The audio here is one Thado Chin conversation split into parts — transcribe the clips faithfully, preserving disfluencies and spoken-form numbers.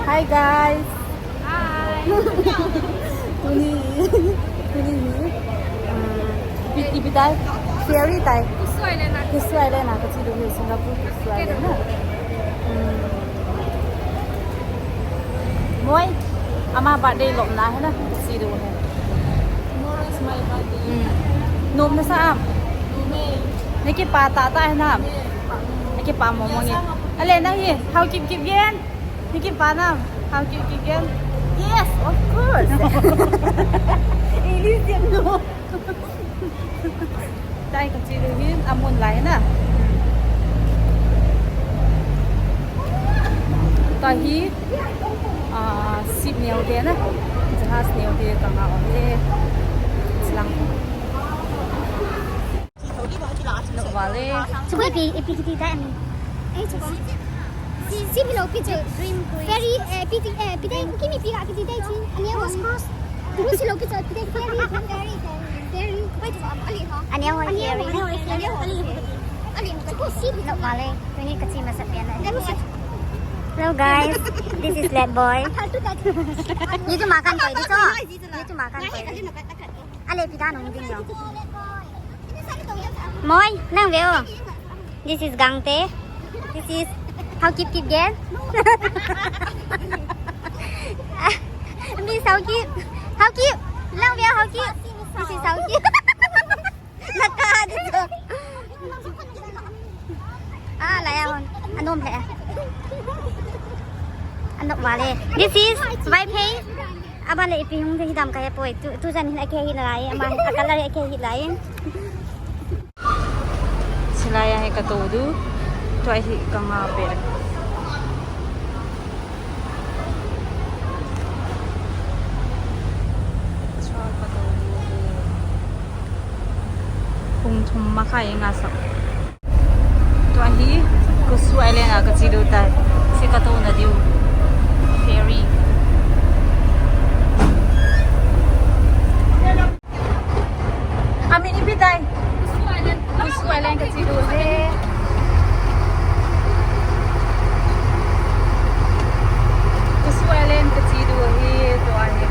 Hi guys. Hi. Tuni, tuni hi, um, ipi, ipi tai? Ferry tai. Kusu Island a. Kusu Island a kache diu hi, Singapore Kusu Island na. Um, Moi, ama birthday lom na hi na, kache diu hi. Tomorrow is my birthday. Hmm. Nom nasa am? Nom e. Nakipah tah tah hi na. Nakipah mong mong e. Ale, nang hi, Haokip Kipgen? Nakipah nam? Haokip Kipgen? Yes, of course. English diam no. Tua hi kache diu hi, amun lai na. Tua hi, ah, ship neo te na. Jahaz neo te kanga um e. Chilang. Nok vale. Chuko ipi, ipi kiti tai ani. Eh, chuko. Si, si bilo pi chu. Green, green. Ferry, eh, pi ti, eh, pi tai, kimi pi ga kiti tai chi. Ani ho. Cross, cross. Tu si lo pi chu, pi tai ferry. Ferry, ferry. Wait, ali ho. Ani ho, ani ho, ferry. Ani ho, ali ho. Ali ho. Chuko si. Nok vale. Tuni kache masa pen na. Hello guys, this is Lad Boy. Ni tu makan koi di cho. Ni tu makan koi di. Ale, pi dan hung ding jong. Moi, nang ve o. This is Gangte. This is Haokip Kipgen. Miss Haokip. Haokip. Nang ve o, Haokip. This is Haokip. Naka di to. Ah, lai a hon. Anom he. Anok vale. This is Vaiphei. Aban le ipi hung hidam kahe poi. Tu, tujan hin akhe hih lai. Ama a color hi akhe hih lai. Chilai a hi katou diu. Tua hi kanga pe. Chua katou diu. Pung thum makhai nga sah. Tua hi Kusu Island a kache diu tai. Hiche katouna diu. Ferry. Amin ipi tai? Kusu Island kache diu hi. Kusu Island kache diu hi, tua hi.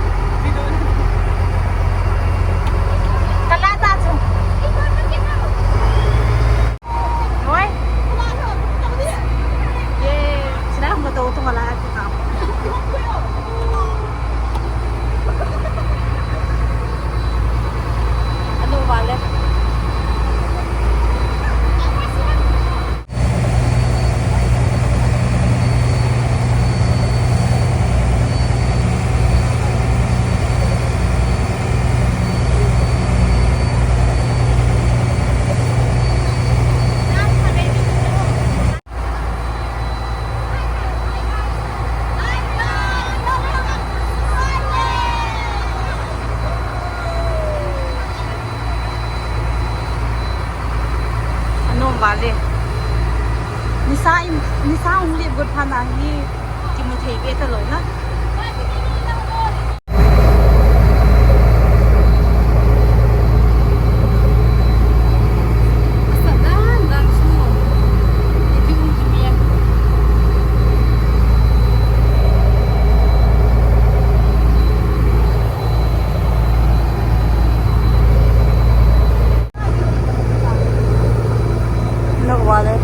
Kala ta chu. Oi. Ye, sila hung katou tung ala ati ka. Ano vale. Anom vale. Nisa in, nisa hung lip got phat na hi kimu thei be talou na. Nok vale.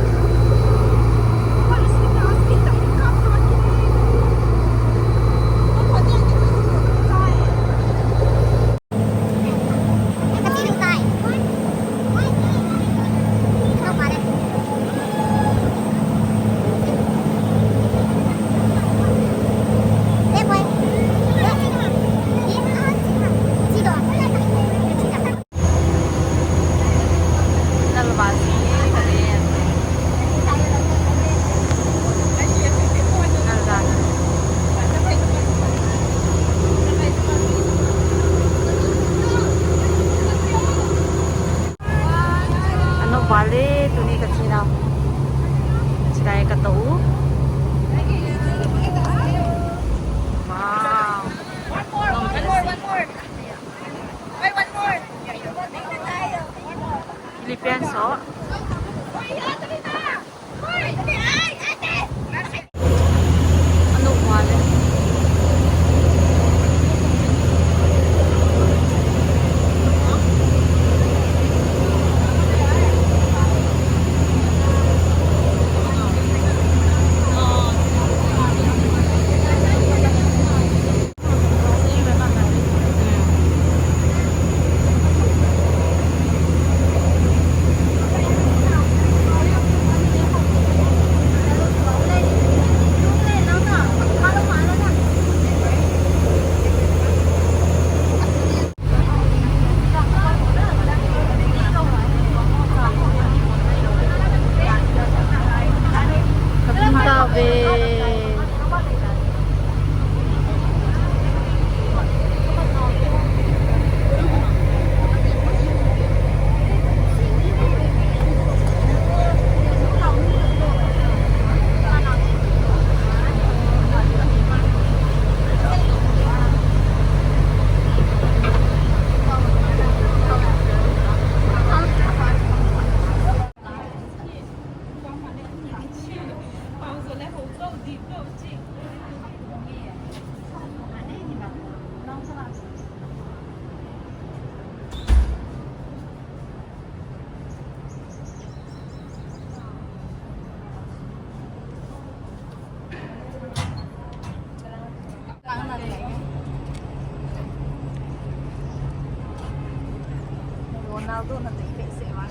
Ronaldo na dei behseh vang.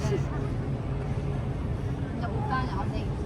Na uta na dei.